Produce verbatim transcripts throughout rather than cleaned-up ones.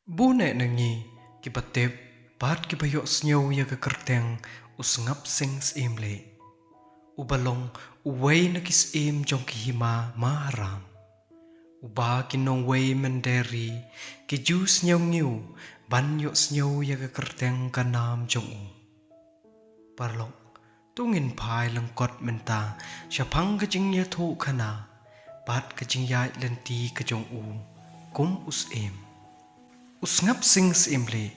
Bun eh na ngi kiba tip bad kiba ïohsngew ïa ka kyrteng u Sngap Sing Syiemlieh, uba long uwei na ki syiem jong ki hima Maharam, uba ki nongwei mynder ri ki ju sngewngiew ban ïohsngew ïa ka kyrteng ka nam jong u. Paralok, to ngin phai lyngkot mynta shaphang ka jingïathuhkhana bad ka jingïaid lynti ka jong u kum u syiem. U Sngap Sing Syiemlieh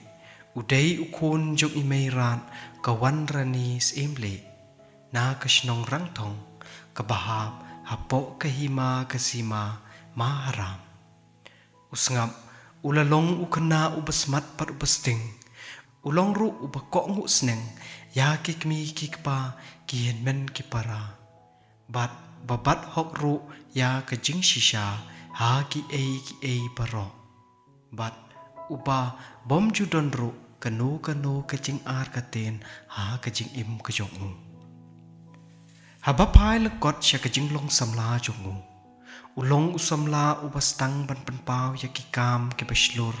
u dei u khun jong i Meirad ka Wanrani Syiemlieh, na ka shnong Rangthong, kaba hap hapoh ka hima ka sima Maharam. U Sngap u la long u khynnah uba smat bad uba sting. U long ruh uba kohnguh sneng ïa ki kmie ki kpa, ki hynmen ki para, bad ba bat hok ruh ïa ka jingshisha ha kiei kiei baroh. Bad uba bym ju don ruh kano kano ka jingartatien ha ka jingim ka jong u. Haba phai lyngkot sha ka jinglong samla jong u, u long u samla uba sdang ban pynpaw ïa ki kam kiba shlur,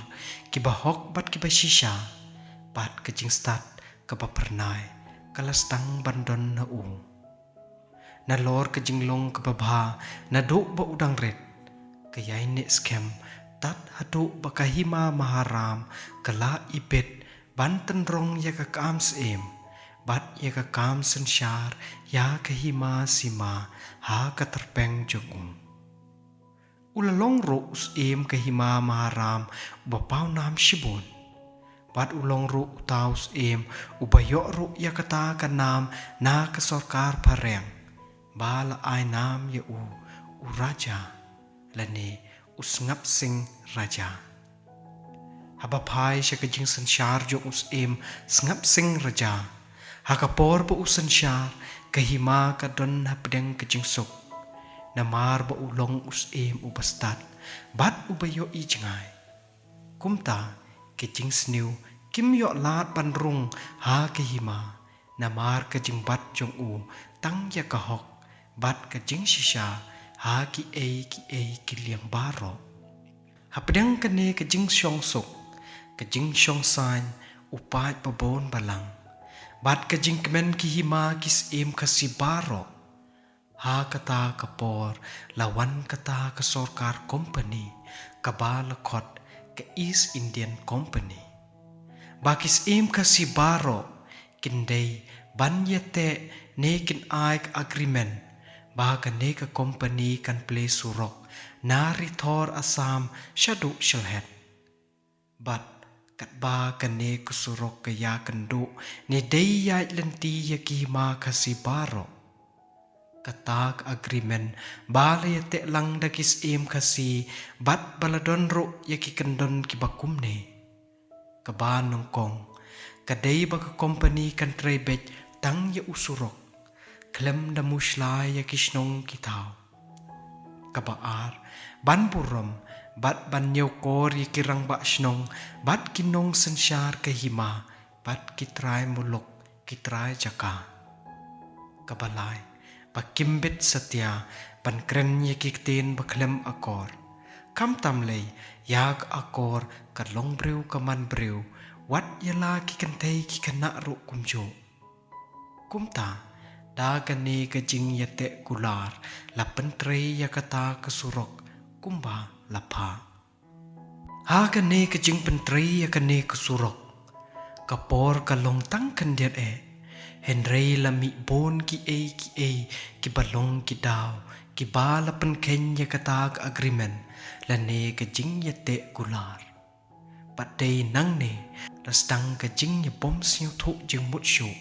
kiba hok bad kiba shisha, bad ka jingstad kaba phyrnai ka la sdang ban don ha u. Nalor ka jinglong kaba bha naduh ba u dang rit, ka ïaineh skhem tad haduh ba ka hima Maharam ka la ibit ban tynrong ïa ka kam syiem bad ïa ka kam synshar ïa ka hima sima ha ka tyrpeng jong u. U la long ruh u syiem ka hima Maharam uba pawnam shibun. Bad u long ruh uta u syiem uba ïoh ruh ïa kata ka nam na ka sorkar phareng, ba la ai nam ïa u u Raja, lane u Sngap Sing Raja. Haba phai sha ka jingsynshar jong u syiem Sngap Sing Raja, ha ka por ba u synshar, ka hima ka don hapdeng ka jingsuk, namar ba u long u syiem uba stad bad uba ïohi jngai. Kumta ki jingsniew kim ïoh lad ban rung ha ka hima, namar ka jingbat jong u tang ïa ka hok bad ka jingshisha ha kiei kiei ki liang baroh. Hapdeng kane ka jingshong suk, ka jingshong saiñ, u paid babun balang, bad ka jingkmen ki hima ki syiem Khasi baroh, ha kata ka por la wan kata ka sorkar company kaba la khot ka East Indian Company, ba ki syiem Khasi baroh kin dei ban ïateh ne kin ai ka agreement ba kane ka company kan plie surok na Ri Thor Assam shaduh Sylhet. Bad katba kane ka surok ka ïakynduh ne dei ïaid lynti ïa ki hima Khasi baroh, kata ka agreement ba la ïateh lang da ki syiem Khasi bad ba la don ruh ïa ki kyndon kiba kumne. Kaba nyngkong, ka dei ba ka company kan trei beit tang ïa u surok, khlem da mushla ïa ki shnong ki thaw. Kaba ar, ban burom bad ban ñiewkor ïa ki rangbah shnong bad ki nongsynshar ka hima bad ki trai muluk, ki trai jaka. Kaba lai, ba kim bit satia ban kren ïa ki ktien ba khlem akor. Khamtam lei, ïa ka akor ka long briew ka man briew, wat ïa la ki kynthei ki khynnah ruh kumjuh. Kumta, da kane ka jingïateh kular la pyntrei ïa kata ka surok kumba la phah. Ha kane ka jingpyntrei ïa kane ka surok, ka por ka long tang khyndiat eh, hynrei la mih bun kiei kiei kiba long ki daw kiba la pynkheiñ ïa kata ka agreement lane ka jingïateh kular. Bad dei nangne la sdang ka jingïabymsngewthuh jingmut shuh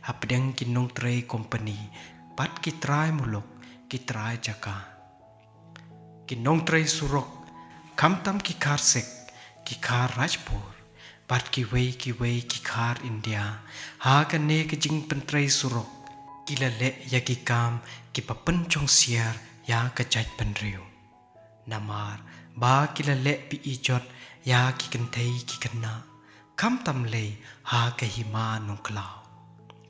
hapdeng ki nongtrei company bad ki trai muluk, ki trai jaka. Ki nongtrei surok, khamtam ki khar Sikh, ki khar Rajpur, bad kiwei kiwei ki khar India, ha kane ka jingpyntrei surok, ki la leh ïa ki kam kiba pynshongsiar ïa ka jaitbynriew. Namar ba ki la leh beijot ïa ki kynthei ki khynnah, khamtam lei ha ka hima Nongkhlaw.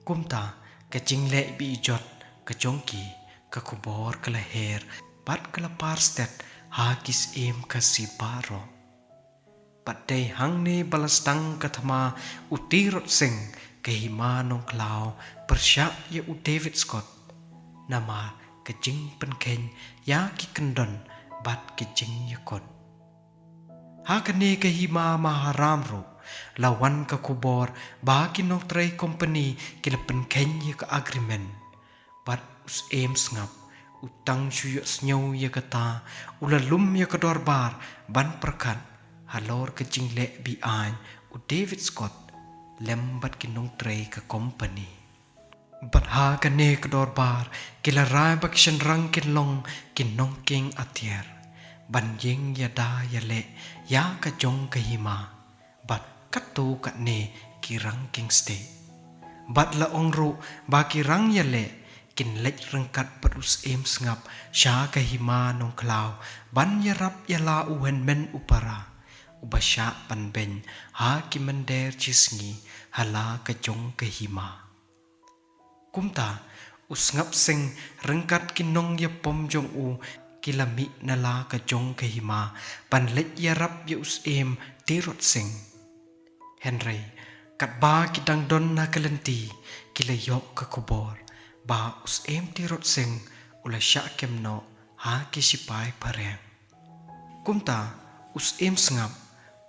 Kumta ka jingleh beijot ka jong ki, ka khubor ka la her bad ka la par stet ha ki syiem Khasi baroh. Bad dei hangne ba la sdang ka thma u Tirot Sing, ka hima nongkhlaw pyrshah ïa u David Scott. Namar ka jingpynkheiñ ïa ki kyndon bad ki jingïakut. Ha kane ka hima Maharam ruh la wan ka khubor ba ki nongtrei kompani ki la pynkheiñ ïa ka agreement. Bad u Syiem Sngap u tang shu ïohsngew ïa kata, u la lum ïa ka dorbar ban pyrkhat halor ka jingleh be-aiñ u David Scott lem bad ki nongtrei ka kompani. Bad ha kane ka dorbar ki la rai ba ki shynrang kin long ki nongkieng atiar ban ïeng ïada ïaleh ïa ka jong ka hima. Bad katto katne ki rangkieng stieh. Bad la ong ruh ba ki rang ïaleh kin leit ryngkat bad u Syiem Sngap sha ka hima nongkhlaw ban ïarap ïa la u hynmen u para uba shah ban beiñ ha ki mynder shisngi ha la ka jong ka hima. Kumta u Sngap Sing ryngkat ki nongïapom jong u ki la mih na la ka jong ka hima ban leit ïarap ïa u Syiem Tirot Sing. Hynrei katba ki dang don ha ka lynti ki la ïoh ka khubor ba u Syiem Tirot Sing u la shah kem noh ha ki sipai phareng. Kumta u Syiem Sngap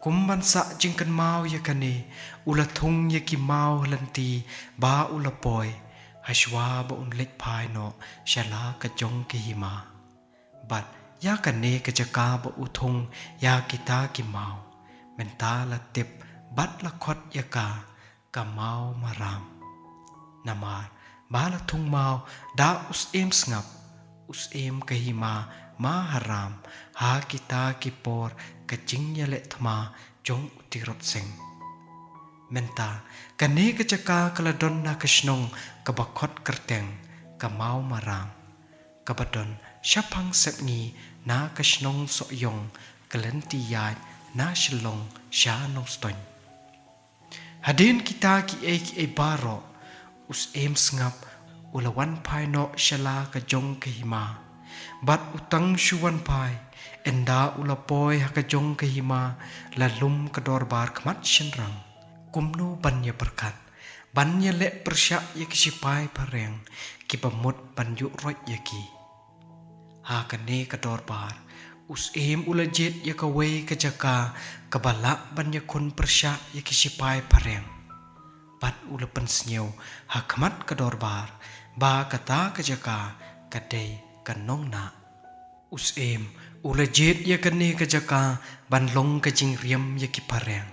kum ban sah jingkynmaw ïa kane u la thung ïa ki maw ha lynti ba u la poi hashwa ba un leit phai noh sha la ka jong ka hima. Bad ïa kane ka jaka ba u thung ïa kita ki maw mynta la tip bad la khot ïa ka ka maw maram. Namar ba la thung maw da u Syiem Sngap, u Syiem ka hima Maharam ha kita ki por ka jingïaleh thma jong u Tirot Sing. Mynta kane ka jaka ka la don na ka shnong kaba khot kyrteng ka maw maram, kaba don shaphang sepngi na ka shnong Sohiong ka lynti ïaid na Shillong sha Nongstoiñ. Hadien kita kiei kiei baroh u Syiem Sngap u la wan phai noh sha la ka jong ka hima. Bad u tang shu wan phai ynda u la poi ha ka jong ka hima la lum ka dorbar khmat shynrang kumno ban ïa pyrkhat ban ïaleh pyrshah ïa ki sipai phareng kiba mut ban ïuh roit ïa ki. Ha kane ka dorbar u Syiem u la jied ïa kawei ka jaka kaba lah ban ïakhun pyrshah ïa ki sipai phareng. Bad u la pynsngew ha khmat ka dorbar ba kata ka jaka ka dei ka nongnah. U Syiem u la jied ïa kane ka jaka ban long ka jingriam ïa ki phareng.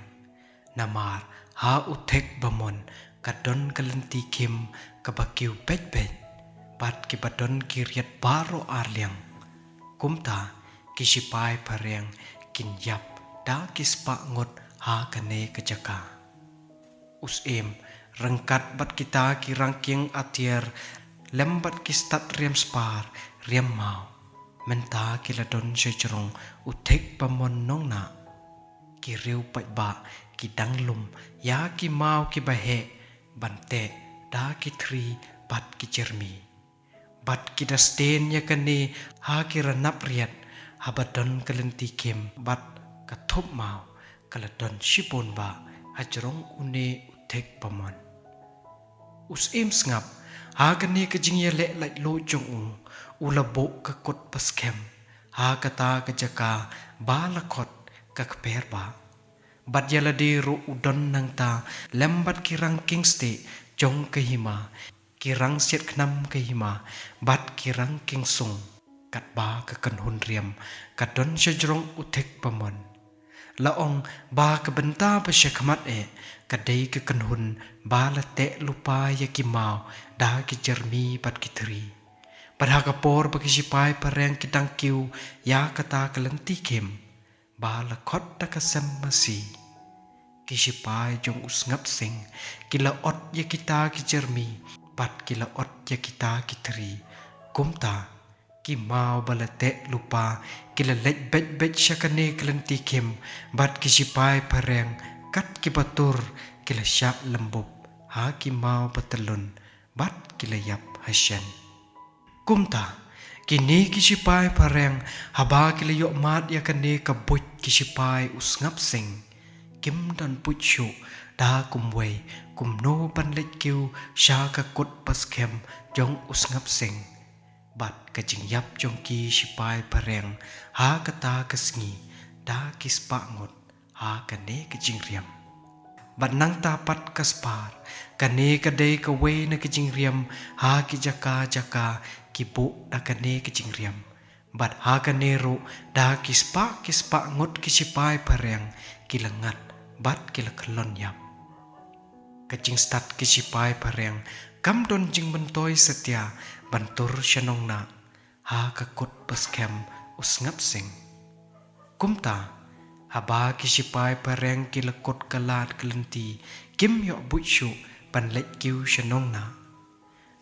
Namar ha u thik bamon ka don ka lynti khim kaba kiew beit beit bad kiba don ki riat baroh ar liang. Kumta ki sipai phareng kin ïap da ki spah ngut ha kane ka jaka. U Syiem ryngkat bad kita ki rangkieng atiar lem bad ki stad riam spar riam maw mynta ki la don sha jrong u thik bamon nongnah. Ki riew paidbah ki dang lum ïa ki maw kiba heh ban teh da ki thri bad ki jermi. Bad ki da stad ïa kane ha ki ranap riat haba don ka lynti khim bad ka thup maw ka la don shibun bah ha jrong une u thik bamon. U Syiem Sngap ha kane ka jingïaleh laitluid jong u u la buh ka kut ba skhem ha kata ka jaka ba la khot ka kper bah. Bad ïa lade ruh u don nangta lem bad ki rangkieng stieh jong ka hima, ki rangsiat khnam ka hima bad ki rangkieng sung. Katba ka kynhun riam ka don sha jrong u thik bamon. La ong ba ka bynta ba sha khmat eh ka dei ka kynhun ba la teh lypa ïa ki maw da ki jermi bad ki thri. Bad ha ka por ba ki sipai phareng ki dang kiew ïa kata ka lynti khim ba la khot da ka sem masi, ki sipai jong u Sngap Sing ki la ot ïa kita ki jermi bad ki la ot ïa kita ki thri. Kumta ki maw ba la teh lypa ki la leit beit beit sha kane ka lynti khim bad ki sipai phareng kat kiba tur ki la shah lymbup ha ki maw ba tyllun bad ki la ïap ha shen. Kumta kine ki sipai phareng haba ki la ïoh mad ïa kane ka buit ki sipai u Sngap Sing, Kim don buit shuh da kumwei kumno ban leit kiew sha ka kut ba skhem jong u Sngap Sing. Bad ka jingïap jong ki shipai phareng ha kata ka sngi da ki spah ngut ha kane ka jingriam. Bad nangta pat ka spar, kane ka dei kawei na ka jingriam ha ki jaka jaka ki buh da kane ka jingriam. Bad ha kane ruh da ki spah ki spah ngut ki shipai phareng ki la ngat bad ki la khlon ïap. Ka jingstad ki shipai phareng kam don jingmyntoi satia ban tur sha Nongnah ha ka kut ba skhem u Sngap Sing. Kumta, haba ki shipai phareng ki la kut ka lad ka lynti, kim ïoh buit shuh ban leit kiew sha Nongnah.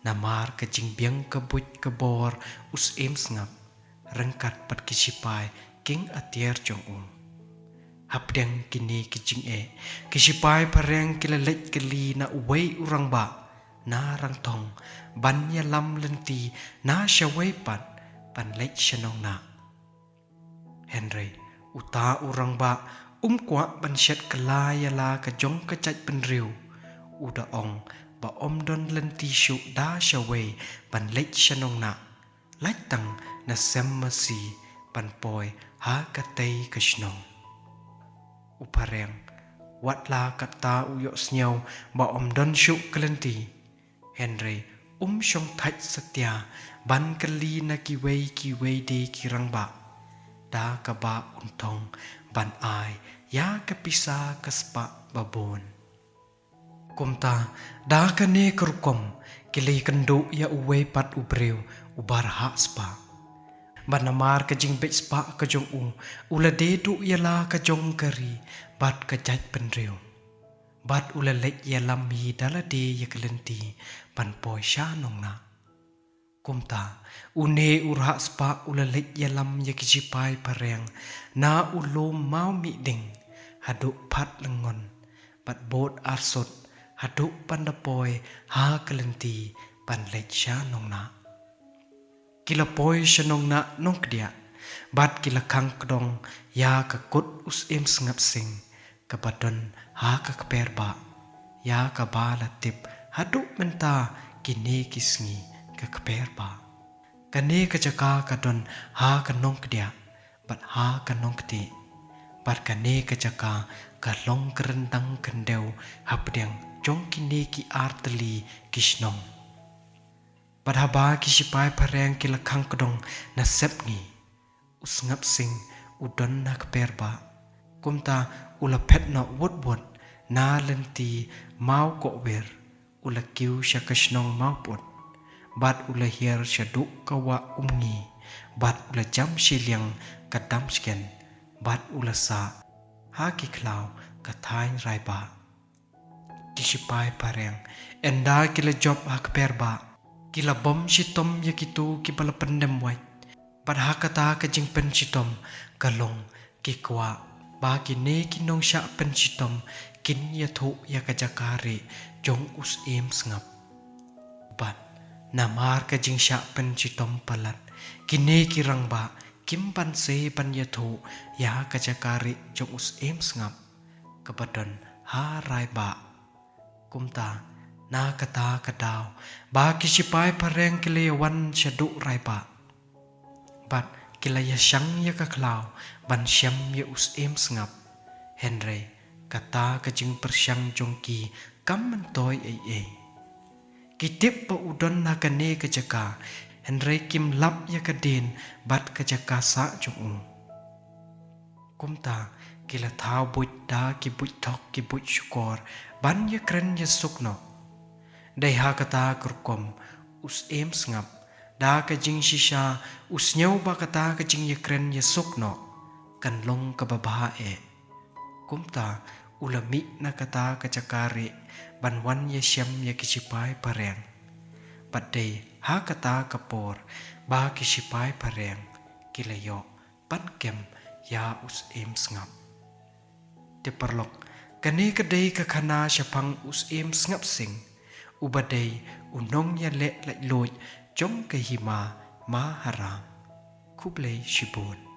Namar ka jingbiang ka buit ka bor u Syiem Sngap ryngkat bad ki shipai kieng atiar jong u. Hapdeng kine ki jingeh, ki shipai phareng ki la leit kylli na uwei u rangbah na Rangthong ban ïalam lynti na shawei pat ban leit sha Nongnah. Hynrei uta u rangbah um kwah ban shet kylla ïa la ka jong ka jaitbynriew. U da ong ba ym don lynti shuh da shawei ban leit sha Nongnah, lait tang na sem masi ban poi ha katei ka shnong. U phareng, wat la katta u ïohsngew ba ym don shuh ka lynti, hynrei um shong thait satia ban kylli na kiwei kiwei de ki rangbah da kaba un thong ban ai ïa ka pisa ka spah ba bun. Kumta, da kane ka rukom ki la ïakynduh ïa uwei pat u briew uba rhah spah. Bad namar ka jingbeit spah ka jong u, u la dei duh ïa la ka jong ka ri bad ka jaitbynriew. Bad u la leit ïalam hi da lade ïa ka lynti ban poi sha Nongnah. Kumta, une u rhah spah u la leit ïalam ïa ki shipai phareng na u lum Mawmihding haduh Phatlyngngon, bad bud arsut haduh ban da poi ha ka lynti ban leit sha Nongnah. Ki la poi sha Nongnah Nongkdiah, bad ki la khang kdong ïa ka kut u Syiem Sngap Sing, kaba don ha ka kper bah, ïa kaba la tip haduh mynta kine ki sngi ka kper bah. Kane ka jaka ka don ha ka Nongkdiah bad ha ka Nongktieh. Bad kane ka jaka ka long ka ryndang khyndew hapdeng jong kine ki artylli ki shnong. Bad haba ki shipai phareng ki la khang kdong na sepngi, u Sngap Sing u don ha kper bah. Kumta u la phet noh wut wut na lynti Mawkohwir, u la kiew sha ka shnong Mawput. Bad u la hiar shaduh ka wah Umngi, bad u la jam shiliang ka Damsken, bad u la sah ha ki khlaw ka thaiñ Raibah. Ki shipai phareng, ynda ki la jop ha kper bah, ki la bom shitom ïa kito kiba la pyndem wait. Bad ha kata ka jingpynshitom ka long ki kwah ba kine ki nongshah pynshitom kin ïathuh ïa ka jaka rieh jong u Syiem Sngap. Bad namar ka jingshah pynshitom palat, kine ki rangbah kim banse ban ïathuh ïa ka jaka rieh jong u Syiem Sngap kaba don ha Raibah. Kumta, na kata ka daw ba ki shipai phareng ki la ïawan shaduh Raibah. Bad ki la ïashang ïa ka khlaw ban shem ïa u Syiem Sngap. Hynrei kata ka jingpyrshang jong ki kam myntoi ei ei. Ki tip ba u don ha kane ka jaka, hynrei kim lap ïa ka dien bad ka jaka sah jong u. Kumta, ki la thaw buit da ki buit thok ki buit shukor ban ïakren ïasuk noh. Dei ha kata ka rukom u Syiem Sngap, da ka jingshisha u sngew ba kata ka jingïakren ïasuk noh kan long kaba bha eh. Kumta, u la mih na kata ka jaka rieh ban wan ïashem ïa ki shipai phareng. Bad dei ha kata ka por ba ki shipai phareng ki la ïoh ban kem ïa u Syiem Sngap. Te paralok, kane ka dei ka khana shaphang u Syiem Sngap Sing, uba dei u nongïaleh laitluid jong ka hima Maharam. Khublei shibun.